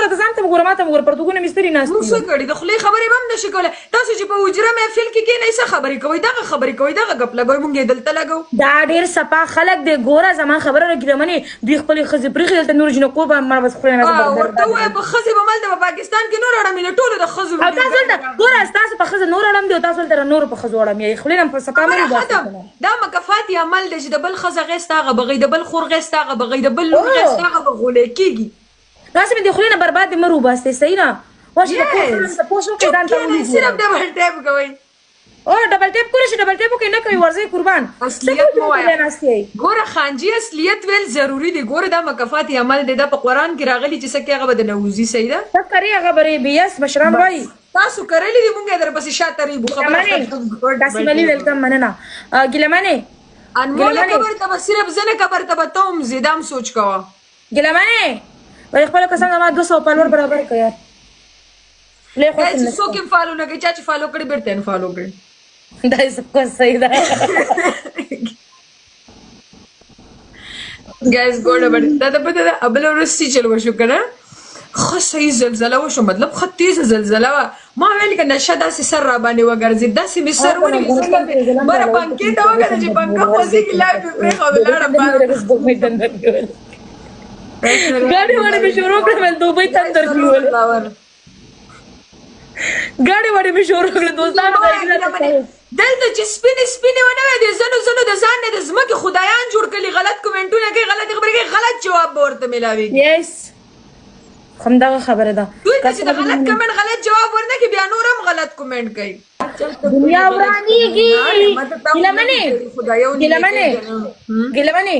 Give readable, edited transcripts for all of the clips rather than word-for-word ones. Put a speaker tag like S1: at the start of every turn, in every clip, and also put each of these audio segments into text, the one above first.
S1: ګوره، ته ځان ته وګوره، ما ته وګوره، پرتګونه مې ستري ناست
S2: موږ څه کړي؟ د خولې خبرې به هم نشي کولی. تاسو چې په حجره محفل کې کښېنئ، څه خبرې کوئ؟ دغه خبرې کوئ، دغه ګپ لګوئ، موږ یې دلته لګوو.
S1: دا ډېر صفا خلک دی. ګوره، زما خبره ده ګیلهمنې، دوی خپلې ښځې پرېښي دلته نور جینکو به ما بس خولې نه
S2: ورته ووایه، په ښځې به ملته په پاکستان کې نور اړم نه، ټولو د ښځو
S1: او تاسو دلته ګوره، ستاسو په ښځه نور اړم دی او تاسو دلته نورو په ښځو اړم یئ. خولې نه په صفا مه
S2: وباسئ. دا مکفاتي عمل دی چې د بل ښځه غی ستا هغه بغی، د بل خور غی ستا هغه بغی، د بل لور غی ستا هغه به غولی کېږي.
S1: داسې مې د خولې نه برباد دې مه روباسئ، صحیح نه ورشئ د کور خلک تپوس وکړئ، ځان ته
S2: وګورئ. صرف ډبل ټیپ کوئ.
S1: او ډبل ټیپ کولی شي، ډبل ټیپ وکړئ، نه کوي ورځئ قربان.
S2: اصلیت مه وایه. ګوره خانجي، اصلیت ویل ضروري دی. ګوره، دا مکفاتي عمل دی، دا په قرآن کې راغلي چې څه کې هغه به د نوځي، صحیح ده؟
S1: څه کرې هغه به رېبي. یس، مشران وایي
S2: تاسو کرلي دي، مونږ یې درپسې شاته رېبو.
S1: خبره ختم. قاسم علي ویلکم، مننه ګیلهمنې.
S2: انموله، قبر ته به صرف زه نه، قبر ته به ته هم ځې، دا هم سوچ کوه.
S1: ګیلهمنې، ولې خپل قسم ما 200 فالوور برابر کړ یار.
S2: چې څوک یې فالو نه کوي، چا چې فالو کړي بیرته یې فالو کړي.
S1: دا یې څه صحیح ده.
S2: ګایز، ګوره بڑ دا د پته ده، ابل ورځ چې چل وشو کنه، خو صحیح زلزلہ وشو، مطلب خو تیزه زلزلہ وه. ما ویل که نشه داسې سر را باندې وګرځي، داسې مې سر ونیو، بره پنکې ته وکتل چې پنکه خوځېږي، لا مې پرېښودل، لاړم.
S1: ګاډي وړې مې شروع کړه، مې دوبۍ تندر نیول. ګاډي وړې مې شروع کړه دوستانو.
S2: دلته چې سپینې سپینې ونه وې، د زنو زنو د ځان نه د ځمکې خدایان جوړ کړي، غلط کومنټونه کوي، غلطې خبرې کوي، غلط جواب به ورته میلاویږي.
S1: یس، همدغه خبره ده.
S2: دوی ته چې د غلط کمنټ غلط جواب ورنه کړي، بیا نور هم غلط کومنټ کوي.
S1: دنیا ورانیږي ګیلهمنې، ګیلهمنې، ګیلهمنې،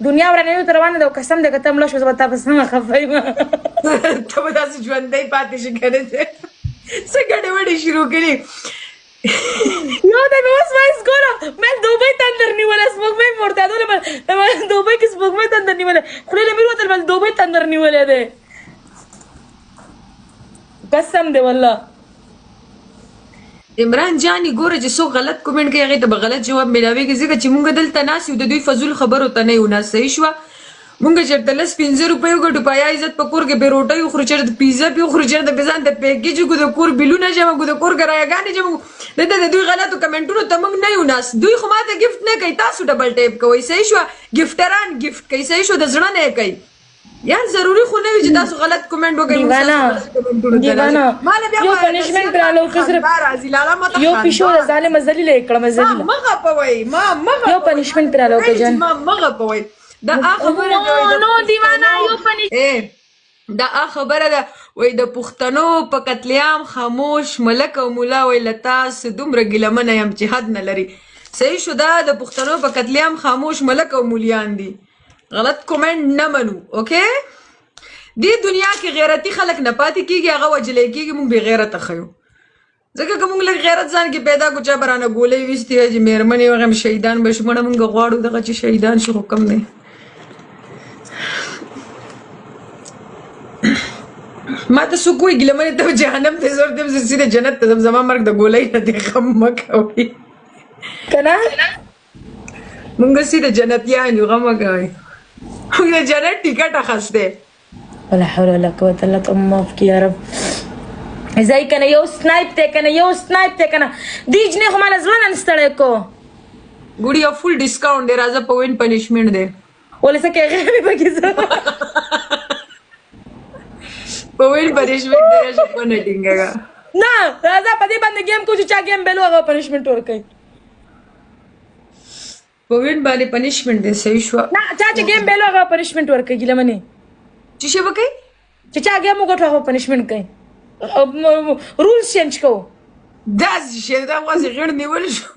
S1: دنیا ورانیږي ته روانه ده. قسم دې که ته مړه شوې، زه به تا پسې نه خفه یم.
S2: ته به داسې ژوندی پاتې شې که نه؟ څه ګډې وډې شروع کړي.
S1: یو د مې اوس وایس، ګوره، مې دوبۍ تندر نیولی، سپوږمۍ مې ورته یادوله، دوبۍ کې سپوږمۍ تندر نیولی، خولې له مې وروتل، بل دوبۍ تندر نیولی دی، قسم دی والله.
S2: عمران جاني، ګوره، چې څوک غلط کومنټ کوي هغې ته به غلط جواب میلاویږي، ځکه چې مونږ دلته ناست یو، د دوی فضول خبرو ته نه یو ناست، صحیح شوه؟ مونږ چېرته لس پنځه روپۍ وګټو، په حیا عزت په کور کې پرې روټۍ وخورو، چېرته پیزا پرې وخورو، چېرته پرې ځان ته پیکیج وکړو، د کور بیلونه جمع کړو، د کور کرایهګانې جمع کړو. دلته د دوی غلطو کمنټونو ته مونږ نه یو ناست. دوی خو ماته ګفټ نه کوي، تاسو ډبل ټیپ کوئ، صحیح شوه؟ ګفټران ګفټ کوي، صحیح شو؟ د زړه نه یې کوي یار. ضروري خو نه وي چې تاسو غلط کومنټ وکړئ.
S1: دیوانه، دیوانه، یو پنشمنت رالو که صرف یو پیشو د ظالمه ذلیله یې کړم، ذلیله.
S2: ما مه غپوئ، ما مه
S1: یو پنشمنت رالو که جان.
S2: ما مه غپوئ. دا آ خبره
S1: ده، نو دیوانه، یو پنش
S2: دا آ خبره ده، وای د پښتنو په قتل عام خاموش ملک او مولا، وای له تاسو دومره ګیلهمنه یم چې حد نه لري. صحیح شو؟ دا د پښتنو په قتل عام خاموش ملک او مولیان دي. غلط کومنټ نه منو، اوکې؟ دې دنیا کې غیرتی خلک نه پاتې کیږي، هغه وجلې کیږي. مونږ بې غیرته ښه یو، ځکه که مونږ لږ غیرت ځان کې پیدا کو، چا به رانه ګولۍ ویستې وای چې مېرمنې وغیم شهیدان به شو. مړه، مونږ غواړو دغه چې شهیدان شي، خو کم دی. ما ته څوک وایي ګیلهمنې ته جهنم ته ځه، ورته زه سیده جنت ته ځم، زما مرګ د ګولۍ نه دی، غم مه کوئ.
S1: که نه
S2: مونږ سیده جنتیان یو، غم مه کوئ، مونږ د جنت ټیکټ اخیستی.
S1: ولا حول ولا قوة الا بالله، معاف کی یا رب. ځای کنه یو سنایپ ته کنه، یو سنایپ ته کنه، دی جنې خو مال زړه نن ستړی کو.
S2: ګوډي، یو فول ډسکاونټ دی، راځه، په وین پنشمنټ دی.
S1: ولې څه کې غیمې پکې زه
S2: په وین پنشمنټ دی، راشه په نه ټینګه.
S1: نه، راځه، په دې باندې ګیم کو چې چا ګیم بیلو هغه پنشمنټ ورکوي.
S2: په وین باندې پنشمنټ دی، صحیح شو؟
S1: نه، چا چې ګیم بیلو هغه پنشمنټ ورکوي. ګیله منې
S2: چې څه وکړي؟
S1: چې چا ګیم وګټو هغه پنشمنټ کوي. رولز چینج کوو.
S2: داسې شی دا خو هسې غیړ نیول شو.